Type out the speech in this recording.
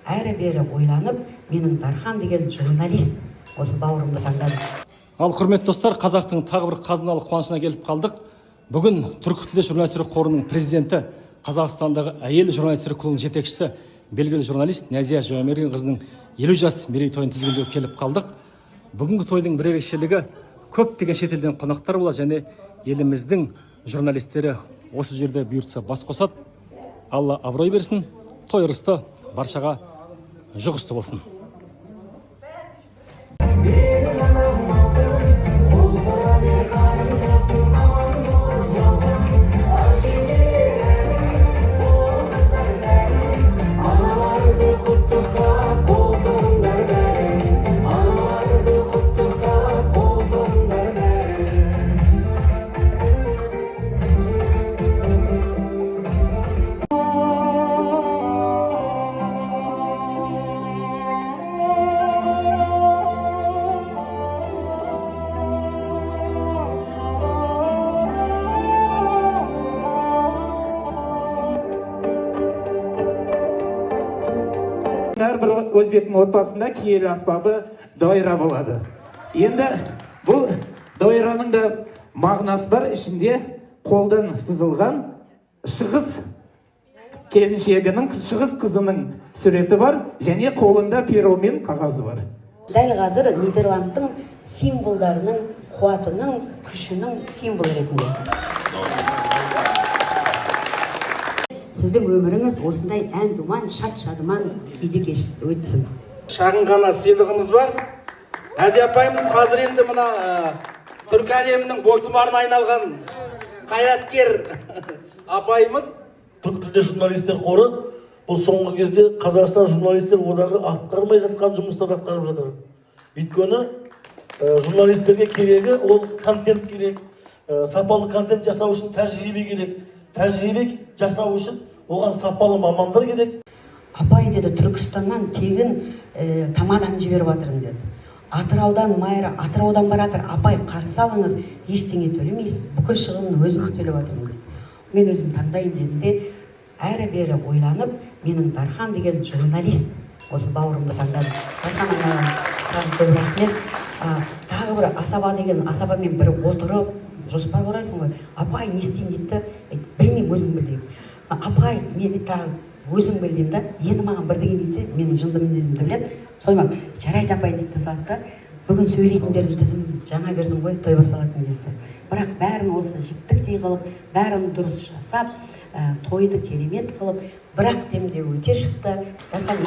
Әрі бері ойланып, менің Дархан деген журналист осы бауырымды таңдадым. Ал, құрметті достар, қазақтың тағы бір қазыналы қуанышына келіп қалдық. Бүгін Түркі тілдес журналистер қорының президенті, Қазақстандағы әйел журналистер клубының жетекшісі, белгілі журналист Нәзия Жібамергенқызының 50 жас мерейтойын тізгіндеуге келіп қалдық. Бүгінгі тойдың бір ерекшелігі, көптеген шетелден қонақтар болады және еліміздің журналистері осы жерде бұйыртса бас қосады. Алла абырой берсін, той ырысты, баршаға жұғысты болсын. Әрбір өзбектің отбасында киелі аспабы дойра болады. Енді бұл дойраның да мағынасы бар, ішінде қолдан сызылған шығыс келіншегінің, шығыс қызының суреті бар және қолында перо мен қағазы бар. Дәл қазір Нидерландтың символдарының, қуатының, күшінің символы ретінде. Сіздің өміріңіз осындай ән думан, шат шадыман күйде өтсін. Шағын ғана сыйлығымыз бар. Нәзия апайымыз қазір енді мына түркі әлемінің бойтұмарына айналған қайраткер апайымыз. Түркі тілдес журналистер қоры бұл соңғы кезде Қазақстан журналистер одағы атқармай жатқан жұмыстарды атқарып жатыр. Өйткені журналистерге керегі ол контент керек. Сапалы контент жасау үшін тәжірибе керек. Тәжірибе жасау үшін оған сапалы мамандар керек. Апай деді, Түркістаннан тегін тамадан жіберіп жатырмын деді. Атыраудан Майра, Атыраудан баратыр, апай қарсы алыңыз, ештеңе төлемейсіз, бүкіл шығынын өзіміз төлеп жатырмыз. Мен өзім таңдайын дедім де, әрі бері ойланып, менің Дархан деген журналист осы бауырымды таңдадым. Дархан ағам, саған көп рахмет. Тағы бір Асаба деген, Асабамен бір отырып жоспар құрайсың ғой. Апай не істейін дейді да, білмеймін, өзің біл деймін. Апай не дейді тағы, өзің біл деймін да. Енді маған бірдеңе дейтсе, менің жынды мінезімді біледі. Сонымен жарайды апай дейді де салады да. Бүгін сөйлейтіндердің тізімін жаңа бердім ғой той басталатын кезде. Бірақ бәрін осы жіптіктей қылып, бәрін дұрыс жасап, тойды керемет қылып, бірақ демде өте шықты. Дархан